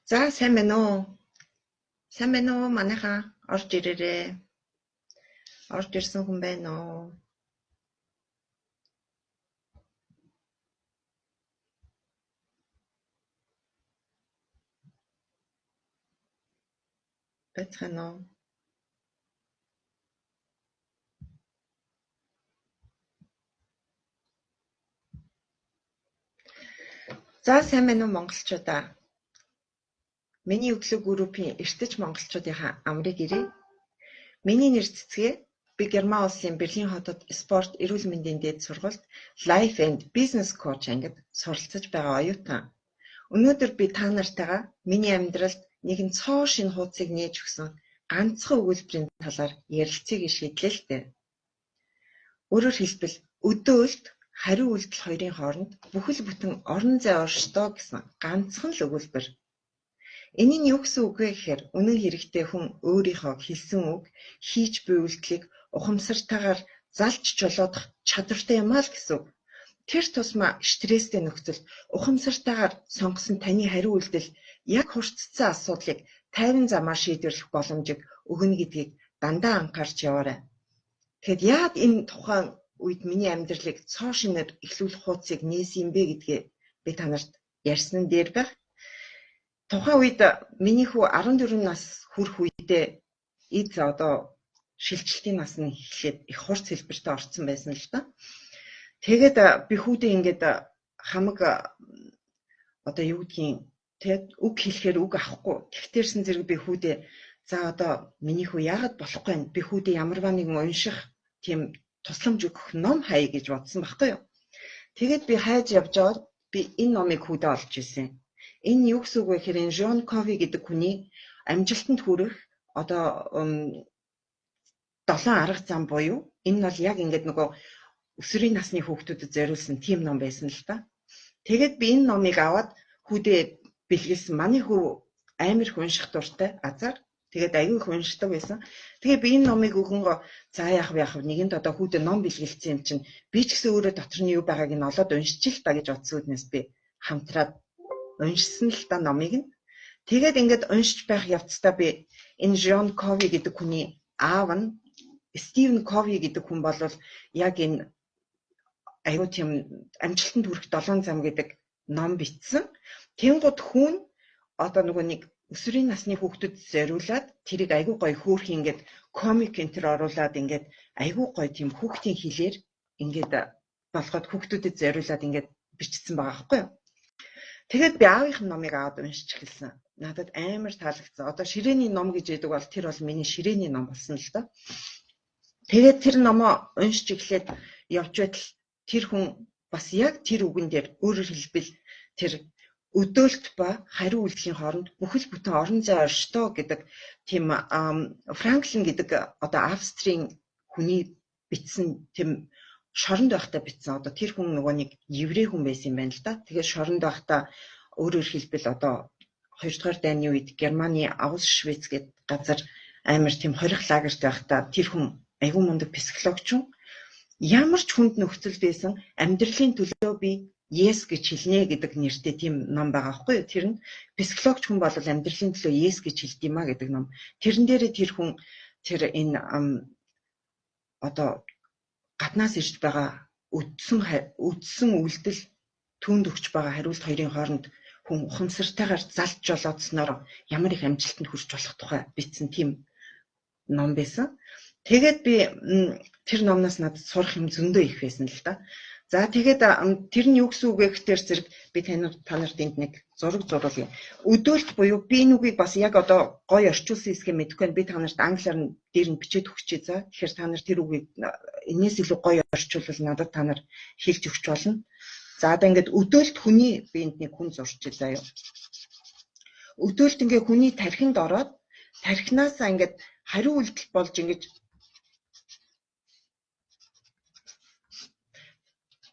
За сайн байна уу? Сайн байна уу манайхаа орж ирээрээ. Орж ирсэн хүн байна уу? Байцгаана уу? За сайн байна уу монголчуудаа. Миний өглөө группийн эртэж монголчуудынхаа амрыг ирээ. Миний нэр Цэцгээ. Би Герман улсын Берлин хотод спорт эрүүл мэндийн дээд сургуульд Life and Business Coach ангид суралцаж байгаа оюутан. Өнөөдөр би та нартайгаа миний амьдралд нэгэн цоо шинэ хуудсыг нээж өгсөн ганцхан өгүүлбэрийн талаар ярилцъя гэж шийдлээ л дээ. Өөрөөр хэлбэл өдөөлт хариу үйлдэл хоёрын хооронд бүхэл бүтэн орон зай оршдоо гэсэн ганцхан л өгүүлбэр. Энэ нь юу гэсэн үг вэ гэхээр үнэн хэрэгтээ хүн өөрийнхөө хэлсэн үг, хийж буй үйлдэлийг ухамсартайгаар залж чулоодох чадвартай юм аа л гэсэн үг. Тэр тусмаа стресстэй нөхцөлд ухамсартайгаар сонгосон таны хариу үйлдэл яг хурцсан асуудлыг тайван замаар шийдвэрлэх боломжийг өгнө гэдгийг дандаа анхаарч яваарай. Тэгэхэд яагаад энэ тухайн үед миний амьдралыг цоо шинээр эхлүүлэх хуудсыг нээсэн юм бэ гэдгээ би та нарт ярьсан дээр байх. Тухайн үед миний хүү 14 нас хүрэх үедээ эд одоо шилжилтийн нас нь эхлээд их хурц хэлбэртээ орцсон байсан л да. Тэгээд би хүүдээ ингээд хамаг одоо юу гэдгийг тэгээд үг хэлэхээр үг авахгүй. Тэгтэрсэн зэрэг би хүүдээ за одоо миний хүү яагаад болохгүй вэ? Би хүүдээ ямарваа нэгэн унших тийм тусламж өгөх ном хай гэж бодсон байхгүй юу. Тэгээд би хайж явж байгаад би энэ номыг хүүдээ олж ирсэн. Энэ юу гэсэн үг вэ гэхээр энэ Жон Кови гэдэг хүний амжилтанд хүрэх одоо 7 арга зам буюу энэ нь бол яг ингээд нөгөө өсвөрийн насны хүүхдүүдэд зориулсан тийм ном байсан л та. Тэгээд би энэ номыг аваад хүүдээ бэлгэлсэн. Манай хүү амар их унших дуртай азар. Тэгээд аягүй их уншдаг байсан. Тэгээ би энэ номыг өгөнгөө за яах вэ яах вэ нэгэнд одоо хүүдээ ном бэлгэлсэн юм чинь би ч гэсэн өөрөө дотор нь юу байгааг нь олоод уншчих л та гэж бодсон үднэс би хамтраад уншсан л та номыг нь. Тэгээд ингээд уншиж байх явцдаа би энэ Жон Кови гэдэг хүний аав нь Стивен Кови гэдэг хүн бол яг энэ аюу тийм амжилтанд хүрэх 7 зам гэдэг ном бичсэн. Тэнгууд хүн одоо нөгөө нэг өсвөрийн насны хүүхдүүд зориулаад тэрийг айгүй гоё хөөрхи ингээд комик энтер оруулаад ингээд айгүй гоё тийм хүүхдийн хэлээр ингээд болгоод хүүхдүүдэд зориулаад ингээд бичсэн байгаа байхгүй юу. Тэгээд би аавынх нь номыг аваад уншиж эхэлсэн. Надад амар таалагдсан. Одоо ширээний ном гэж яддаг бол тэр бол миний ширээний ном болсон л доо. Тэгээд тэр номоо уншиж эхлээд явж байтал тэр хүн бас яг тэр үгэн дээр өөрөөр хэлбэл тэр өдөөлт ба хариу үйлдэлийн хооронд бүхэл бүтэн орон зай оршдоо гэдэг тийм Франклин гэдэг одоо Австрийн хүний бичсэн тийм шоронд байхдаа бичсэн. Одоо тэр хүн нөгөө нэг еврей хүн байсан юм байна л да. Тэгээд шоронд байхдаа өөрөөр хэлбэл одоо 2 дугаар дайны үед Германы Аушвиц гэдэг газар амар тийм хорих лагерт байхдаа тэр хүн айгүй мундаг психологч юм. Ямар ч хүнд нөхцөл байсан амьдралын төлөө би yes гэж хэлнэ гэдэг нэртэй тийм ном байгаа байхгүй юу? Тэр нь психологч хүн бол амьдралын төлөө yes гэж хэлдэг юм а гэдэг ном. Тэрэн дээрээ тэр хүн тэр энэ одоо гаднаас ирж байгаа үдсэн үйлдэл түүнд өгч байгаа хариулт хоёрын хооронд хүн ухамсартайгаар залж жолоодсноор ямар их амжилтанд хүрч болох тухай бичсэн тийм ном байсан. Тэгээд би тэр номноос надад сурах юм зөндөө их байсан л да. За тэгээд тэр нь юу гэсэн үг вэ гэхээр зэрэг би та нарт энд нэг зураг зурулъя. Өдөөлт буюу би энэ үгийг бас яг одоо гоё орчуулсан хэсгээ мэдэхгүй байна. Би та нарт англиар нь дээр нь бичээд өгчээ за. Тэгэхээр та нар тэр үгийг энэс илүү гоё орчуулвал надад та нар хэлж өгч болно. За одоо ингээд өдөөлт хүний би энд нэг хүн зурчээ заяа. Өдөөлт ингээ хүний тархинд ороод тархинаасаа ингээд хариу үйлдэл болж ингэж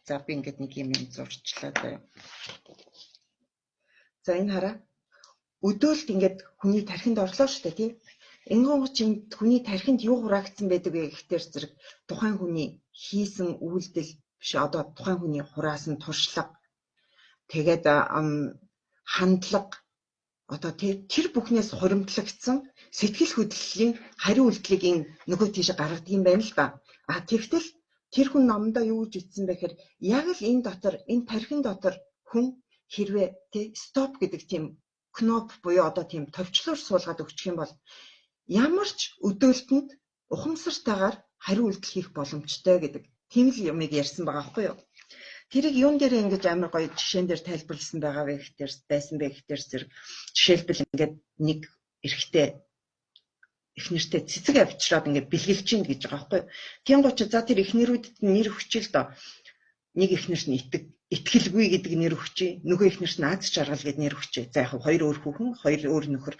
за би ингээд нэг юм зурчлаа заяа. За энэ хараа. Өдөөлт ингээд хүний тархинд орлоо шүү дээ тий. Ингэн чинь хүний тархинд юу хураагдсан байдаг вэ гэхээр зэрэг тухайн хүний хийсэн үйлдэл биш одоо тухайн хүний хураасан туршлага тэгээд хандлага Одоо тий тэр бүхнээс хуримтлагдсан сэтгэл хөдлөлийн хариу үйлдлийг энэ нөгөө тийш гаргадаг юм байна л да. А тэгтэл тэр хүн номдоо юу гэж бичсэн бэ гэхээр яг л энэ дотор, энэ тархин дотор хүн хэрвээ тий stop гэдэг тийм кноп буюу одоо тийм товчлуур суулгаад өгчих юм бол ямар ч өдөөлтөнд ухамсартайгаар хариу үйлдэл хийх боломжтой гэдэг тийм л юмыг ярьсан байгаа байхгүй юу? Тэрийг юун дээр ингэж амар гоё жишээн дээр тайлбарласан байгаа вэ гэхээр байсан бэ гэхээр зэрэг жишээлбэл ингээд нэг эрэгтэй эхнэртэй цэцэг авчираад ингээд бэлгэлж чинь гэж байгаа байхгүй юу. Тэнгуут за тэр эхнэрүүдэд нэр өгч л доо. Нэг эхнэрт нь итгэлгүй гэдэг нэр өгчээ. Нөгөө эхнэрт нь аз жаргал гэдэг нэр өгчээ. За яг хоёр өөр хүүхэн, хоёр өөр нөхөр.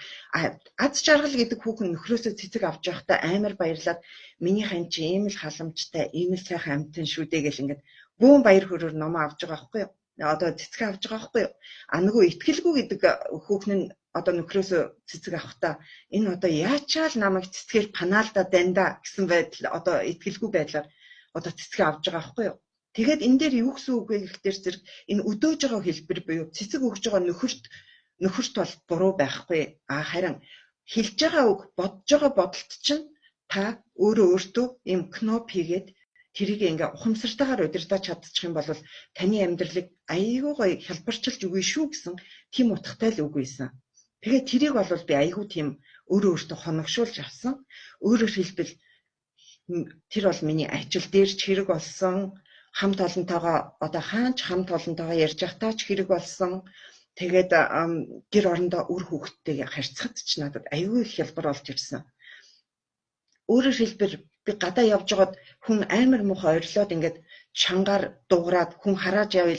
Аз жаргал гэдэг хүүхэн нөхрөөсөө цэцэг авч явахдаа амар баярлаад миний хань чи ийм л халамжтай, ийм л сайхан амьтан шүү дээ гэл ингээд бөөн баяр хөөрөөр номоо авч байгаа байхгүй юу? Одоо цэцэг авч байгаа байхгүй юу? А нөгөө итгэлгүй гэдэг хүүхэн нь одоо нөхрөөсөө цэцэг авахдаа энэ одоо яачаал намайг цэцгээр панаалдаа дандаа гэсэн байдал одоо итгэлгүй байдлаар одоо цэцэг авч байгаа байхгүй юу? Тэгээд энэ дээр юу гэсэн үг вэ гэхээр зэрэг энэ өдөөж байгаа хэлбэр буюу цэцэг өгж байгаа нөхөрт бол буруу байхгүй. А харин хэлж байгаа үг, бодож байгаа бодолт чинь та өөрөө өөртөө ийм кноп хийгээд тэрийг ингээ ухамсартайгаар удирдах чадчих юм бол таны амьдралыг айгүй гоё хялбарчилж өгье шүү гэсэн тийм утгатай л үг байсан. Тэгээд тэрийг бол би айгүй тийм өөрөө өөртөө хоногшуулж авсан. Өөрөөр хэлбэл тэр бол миний ажил дээр ч хэрэг болсон, хамт олонтойгоо одоо хаанч хамт олонтойгоо ярьж байхдаа ч хэрэг болсон. Тэгээд гэр орондоо үр хүүхэдтэйгээ харьцахад ч надад аюул их хялбар болж ирсэн. Өөрөөр хэлбэл би гадаа явж байгаад хүн амар муухай орилоод ингээд чангаар дуугараад хүн харааж явъя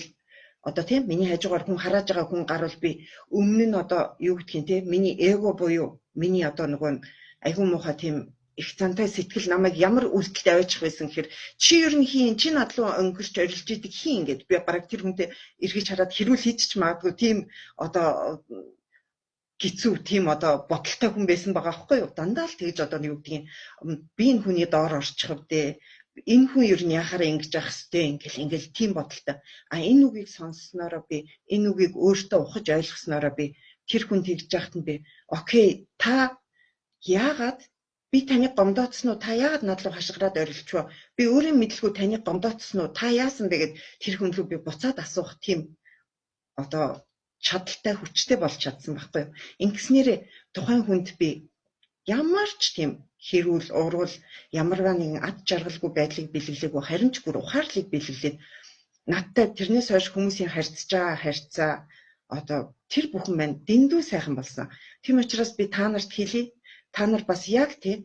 одоо тийм миний хажуугаар хүн харааж байгаа хүн гарвал би өмнө нь одоо юу гэдгийг тийм миний эго буюу миний одоо нөгөө айгүй муухай тийм их зантай сэтгэл намайг ямар үйлдэлд аваачих байсан гэхээр чи ер нь хийн, чи над руу өнгөрч орилж идэг хийн гэд би бараг тэр хүнтэй эргэж хараад хэрүүл хийчих магадгүй тийм одоо гизүү тийм одоо бодолтой хүн байсан байгаа байхгүй юу? Дандаа л тэгж одоо юу гэдгийг би энэ хүний доор орчих вдээ. Энэ хүн ер нь яхаараа ингэж явах хэвтэй ингээл тийм бодолтой. А энэ үгийг сонсноороо би энэ үгийг өөртөө ухаж ойлгосноороо би тэр хүн тэгж яхад нь би окей та яагаад би таныг гомдоодсон уу? Та яагаад над руу хашгираад орилчваа? Би өөрийн мэдлгүй таныг гомдоодсон уу? Та яасан бэ гэд тэр хүн рүү би буцаад асуух тийм одоо чадaltaй хүчтэй болж чадсан байхгүй юу? Ингэснээрээ тухайн хүнд би ямар ч тийм хэрүүл, уруул, ямарваа нэгэн ад жаргалгүй байдлыг бэлэглээгүй, харин ч бүр ухаарлыг бэлэглээд надтай тэрнээс хойш хүмүүсийн харьцаж байгаа харьцаа одоо тэр бүхэн маань дэндүү сайхан болсон. Тийм учраас би та нарт хэлье. Та нар бас яг тий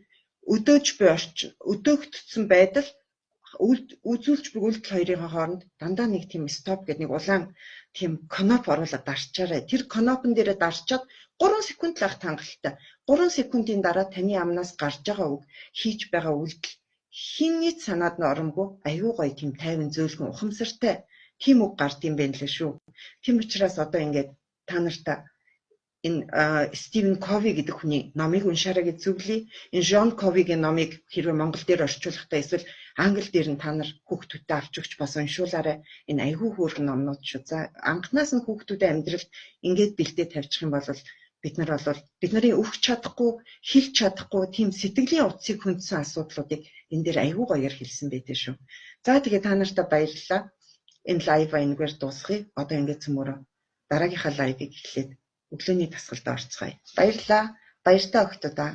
өдөөж буй орчин, өдөөгдсөн байдал үзүүлж буй үйлдэл хоёрын хооронд дандаа нэг тийм стоп гэдэг нэг улаан тийм кноп оруулаад дарчаарай. Тэр кнопон дээрээ дарчаад 3 секунд л ах хангалттай. 3 секундын дараа таны амнаас гарч байгаа үг, хийж байгаа үйлдэл хинний ч санаад нь оромгүй аюу гоё тийм тайван зөөлхөн ухамсартай тийм үг гард юм байна лээ шүү. Тийм учраас одоо ингээд та нартай энэ Стивен Кови гэдэг хүний номыг уншаарай гэж зөвлөе. Энэ Жон Ковигийн номыг хэрвээ монгол дээр орчуулахдаа эсвэл англи дээр нь та нар хүүхдүүдтэй авч өгч бас уншуулаарай. Энэ айгүй хөөрхөн номнууд шүү. За анхнаас нь хүүхдүүдэд амьдралд ингээд бэлдээ тавьчих юм бол бид нар бол бид нарын өгч чадахгүй, хэлж чадахгүй тийм сэтгэлийн утсыг хөндсөн асуудлуудыг энэ дээр айгүй гоёор хэлсэн байдаг шүү. За тэгээ та нартай баярлалаа. Энэ live энэгээр дуусгая. Одоо ингээд цөмөрөө дараагийнхаа live-ыг эхлээд өглөөний дасгалд орцгоё. Баярлалаа. Баяртай охтуудаа.